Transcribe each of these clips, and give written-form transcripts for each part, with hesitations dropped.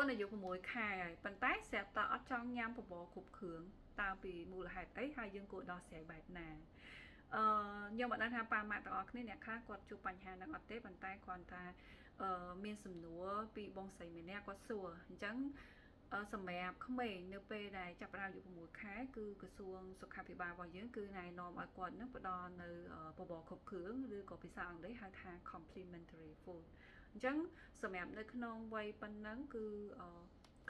នអាយុ6ខែហើយប៉ុន្តែស្រាប់តែអត់ចង់ញ៉ាំបបរគ្រប់គ្រឿងតើពីមូលហេតុអីហើយយើងគួរដោះស្រាយបែបណាអឺខ្ញុំមិនដឹងថាប៉ាម៉ាក់ទាំងអស់គ្នាអ្នកខ្លះគាត់ជួបបញ្ហានឹងអត់ទេប៉ុន្តែគ្រាន់តែអឺមានសំណួរពីបងស្រីម្នាក់គាត់សួរអញ្ចឹងសម្រាប់ក្មេងនៅពេលដែលចាប់ផ្ដើមអាយុ6ខែគឺក្រសួងសុខាភិបាលរបស់យើងគឺណែនាំឲ្យគាត់នឹងផ្ដល់នៅបបរគ្រប់គ្រឿងឬក៏ភាសាអង់គ្លេសហៅថា complementary food អញ្ចឹងសម្រាប់នៅក្នុងវ័យប៉ុណ្ណឹងគឺ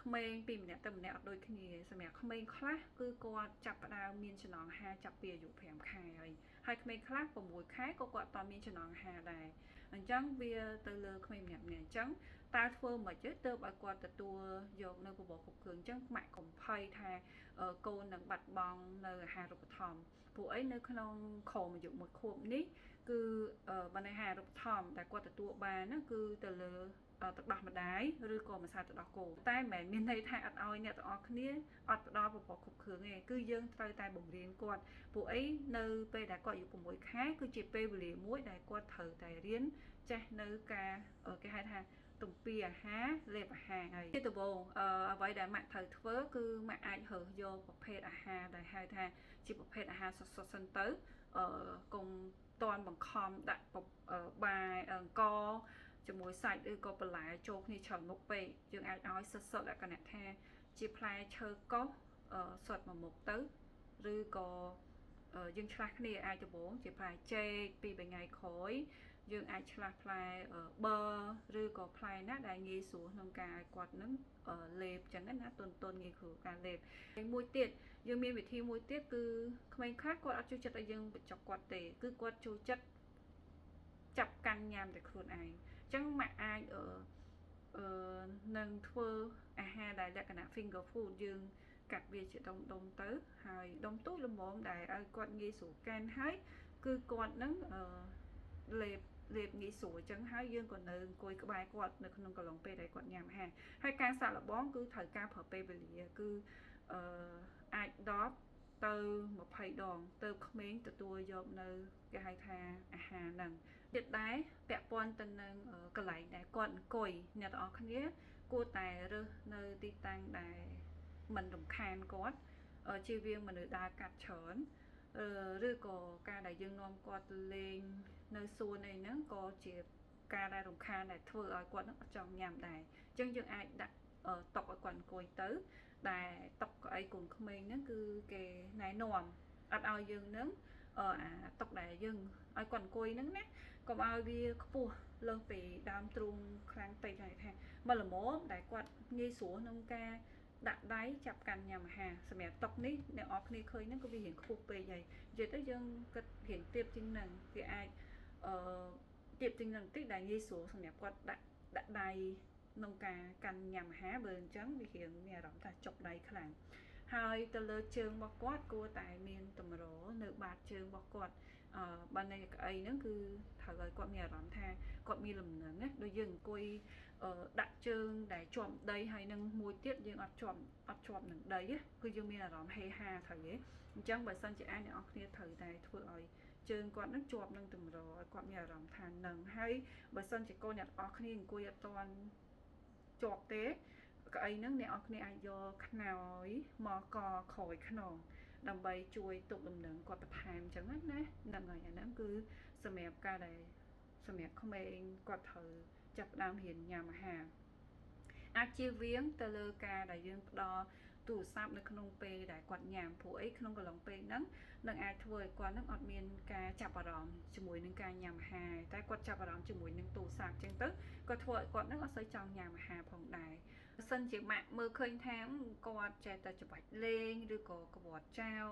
ក្មេងពីម្នាក់ទៅម្នាក់អត់ដូចគ្នាសម្រាប់ក្មេងខ្លះគឺគាត់ចាប់ផ្ដើមមានចំណង់អាហារចាប់ពីអាយុ5ខែហើយហើយក្មេងខ្លះ6ខែក៏គាត់អត់មានចំណង់អាហារដែរអញ្ចឹងវាទៅលើក្មេងម្នាក់ម្នាក់អញ្ចឹងតើធ្វើមិនទេទើបឲ្យគាត់ទទួលយកនៅបបរគ្រប់គ្រឿងអញ្ចឹងម៉ាក់កុំភ័យថាកូននឹងបាត់បង់នៅអាហារូបត្ថម្ភពួកអីនៅក្នុងក្រោមអាយុ1ខួបនេះគឺបានអាហារូបត្ថម្ភដែលគាត់ទទួលបានហ្នឹងគឺទៅលើទឹកដោះម្ដាយឬក៏ម្សៅទឹកដោះគោតែមិនមែនមានន័យថាអត់ឲ្យអ្នកទាំងអស់គ្នាអត់ផ្ដល់បបរគ្រប់គ្រឿងទេគឺយើងត្រូវតែបង្រៀនគាត់ពួកអីនៅពេលដែលគាត់អាយុ6ខែគឺជាពេលវេលាមួយដែលគាត់ត្រូវតែរៀនចេះនៅការគេហៅថាទំពាអាហារលេបអាហារហើយជាដំបូងអ្វីដែលម៉ាក់ត្រូវធ្វើគឺម៉ាក់អាចរើសយកប្រភេទអាហារដែលហៅថាជាប្រភេទអាហារសុទ្ធៗសិនទៅអឺកុំតន់បង្ខំដាក់បាយអង្ករជាមួយសាច់ឬក៏បន្លែចូលគ្នាច្រើនមុខពេកយើងអាចឲ្យសុទ្ធៗលក្ខណៈថាជាផ្លែឈើកោសសុទ្ធមួយមុខទៅឬក៏យើងឆ្លាស់គ្នាអាចដំបូងជាផ្លែចេកពីរថ្ងៃក្រោយយើងអាចឆ្លាស់ផ្លែប័រឬក៏ផ្លែណាដែលងាយស្រួលក្នុងការឲ្យគាត់នឹងលេបចឹងណាទុនទុនងាយស្រួលការលេបមួយទៀតយើងមានវិធីមួយទៀតគឺក្មេងខ្លះគាត់អត់ចូលចិត្តឲ្យយើងបញ្ចុកគាត់ទេគឺគាត់ចូលចិត្តចាប់កាន់ញ៉ាំតែខ្លួនឯងអញ្ចឹងម៉ាក់អាចអឺអឺនឹងធ្វើអាហារដែលលក្ខណៈ finger food យើងកាត់វាជាដុំដុំទៅហើយដុំទូចល្មមដែលឲ្យគាត់ងាយស្រួលកាន់ហើយគឺគាត់នឹងអឺលេបលេបងាយស្រួលអញ្ចឹងហើយយើងក៏នៅអង្គុយក្បែរគាត់នៅក្នុងកន្លងពេលដែលគាត់ញ៉ាំអាហារហើយការសាកល្បងគឺត្រូវការប្រើពេលវេលាគឺអឺអាច10ទៅ20ដងទៅក្មេងទទួលយកនៅគេហៅថាអាហារហ្នឹងទៀតដែរពាក់ព័ន្ធទៅនឹងកន្លែងដែលគាត់អង្គុយអ្នកទាំងអស់គ្នាគួរតែរើសនៅទីតាំងដែលមិនរំខានគាត់ជៀសវាងមនុស្សដើរកាត់ច្រើនឬក៏ការដែលយើងនាំគាត់លេងនៅសួនអីហ្នឹងក៏ជាការដែលរំខានដែលធ្វើឲ្យគាត់នឹងអត់ចង់ញ៉ាំដែរអញ្ចឹងយើងអាចដាក់តុឲ្យគាត់អង្គុយទៅដែលតុកៅអីកូនក្មេងហ្នឹងគឺគេណែនាំអត់ឲ្យយើងនឹងអាតុកដែលយើងឲ្យគាត់អង្គុយហ្នឹងណាកុំឲ្យវាខ្ពស់លើសពីដើមទ្រូងខ្លាំងពេកហើយថាមកល្មមដែលគាត់ងាយស្រួលក្នុងការដាក់ដៃចាប់កាន់ញ៉ាំអាហារសម្រាប់តុកនេះអ្នកនរគ្នាឃើញហ្នឹងក៏វារៀងខ្ពស់ពេកហើយនិយាយទៅយើងគិតរៀងទៀបជាងហ្នឹងវាអាចអឺទៀបជាងហ្នឹងបន្តិចដែលងាយស្រួលសម្រាប់គាត់ដាក់ដាក់ដៃក្នុងការកាន់ញ៉ាំអាហារបើអញ្ចឹងវារៀងមានអារម្មណ៍ថាចុកដៃខ្លាំងហើយទៅលើជើងរបស់គាត់គួរតែមានតម្រនៅបាតជើងរបស់គាត់អឺបើនៅកៅអីហ្នឹងគឺត្រូវឲ្យគាត់មានអារម្មណ៍ថាគាត់មានលំនឹងណាដូចយើងអង្គុយដាក់ជើងដែលជាប់ដីហើយនឹងមួយទៀតយើងអត់ជាប់អត់ជាប់នឹងដីគឺយើងមានអារម្មណ៍ហេហាត្រូវទេអញ្ចឹងបើសិនជាអាចអ្នកនរគ្នាត្រូវតែធ្វើឲ្យជើងគាត់នឹងជាប់នឹងតម្រឲ្យគាត់មានអារម្មណ៍ថានឹងហើយបើសិនជាកូនអ្នកនរគ្នាអង្គុយអត់ទាន់ជាប់ទេកៅអីហ្នឹងអ្នកនរគ្នាអាចយកខ្នើយមកកក្រោយខ្នងដើម្បីជួយទប់លំនឹងគាត់បន្ថែមអញ្ចឹងណាហ្នឹងហើយអាហ្នឹងគឺសម្រាប់ការដែលសម្រាប់ក្មេងគាត់ត្រូវចាប់ផ្ដើមរៀនញ៉ាំអាហារអាចជៀសវាងទៅលើការដែលយើងផ្ដល់ទូរស័ព្ទនៅក្នុងពេលដែលគាត់ញ៉ាំព្រោះអីក្នុងកន្លងពេលហ្នឹងនឹងអាចធ្វើឲ្យគាត់នឹងអត់មានការចាប់អារម្មណ៍ជាមួយនឹងការញ៉ាំអាហារតែគាត់ចាប់អារម្មណ៍ជាមួយនឹងទូរស័ព្ទអញ្ចឹងទៅក៏ធ្វើឲ្យគាត់នឹងអត់សូវចង់ញ៉ាំអាហារផងដែរបើសិនជាម៉ាក់មើលឃើញថាគាត់ចេះតែច្បាច់លេងឬក៏ក្បត់ចោល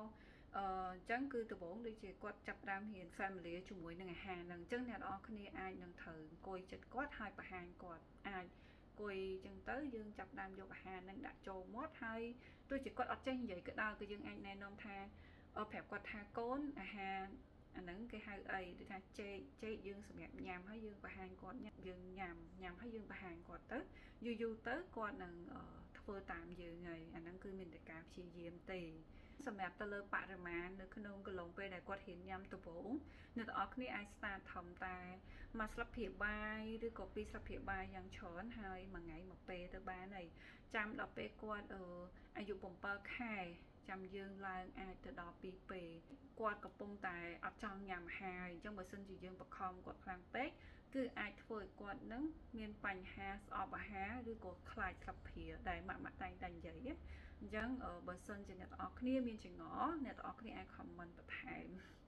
អឺអញ្ចឹងគឺដំបូងដូចជាគាត់ចាប់ផ្ដើមរៀន familiar ជាមួយនឹងអាហារហ្នឹងអញ្ចឹងអ្នកនរគ្នាអាចនឹងត្រូវអង្គុយចិត្តគាត់ហើយបង្ហាញគាត់អាចអង្គុយអញ្ចឹងទៅយើងចាប់ដើមយកអាហារនឹងដាក់ចូលមាត់ហើយទោះជាគាត់អត់ចេះនិយាយក៏ដោយក៏យើងអាចណែនាំថាប្រាប់គាត់ថាកូនអាហារអាហ្នឹងគេហៅអីដូចថាចេកចេកយើងសម្រាប់ញ៉ាំហើយយើងបង្ហាញគាត់យើងញ៉ាំញ៉ាំហើយយើងបង្ហាញគាត់ទៅយូរយូរទៅគាត់នឹងធ្វើតាមយើងហើយអាហ្នឹងគឺមានតែការព្យាយាមទេសម្រាប់ទៅលើបរិមាណនៅក្នុងកន្លងពេលដែលគាត់រៀនញ៉ាំដំបូងអ្នកទាំងអស់គ្នាអាច start ធំតែមួយស្លាបព្រាបាយឬក៏ពីរស្លាបព្រាបាយយ៉ាងច្រើនហើយមួយថ្ងៃមួយពេលទៅបានហើយ ចាំដល់ពេលគាត់អឺអាយុ7ខែចាំយើងឡើងអាចទៅដល់2ពេលគាត់កំពុងតែអត់ចង់ញ៉ាំអាហារអញ្ចឹងបើសិនជាយើងបង្ខំគាត់ខ្លាំងពេកគឺអាចធ្វើឲ្យគាត់នឹងមានបញ្ហាស្អប់អាហារឬក៏ខ្លាចស្លាបព្រាដែលម៉ាក់ម៉ាក់តែងតែនិយាយណាអញ្ចឹងបើសិនជាអ្នកទាំងអស់គ្នាមានចម្ងល់អ្នកទាំងអស់គ្នាអាច comment បន្ថែម។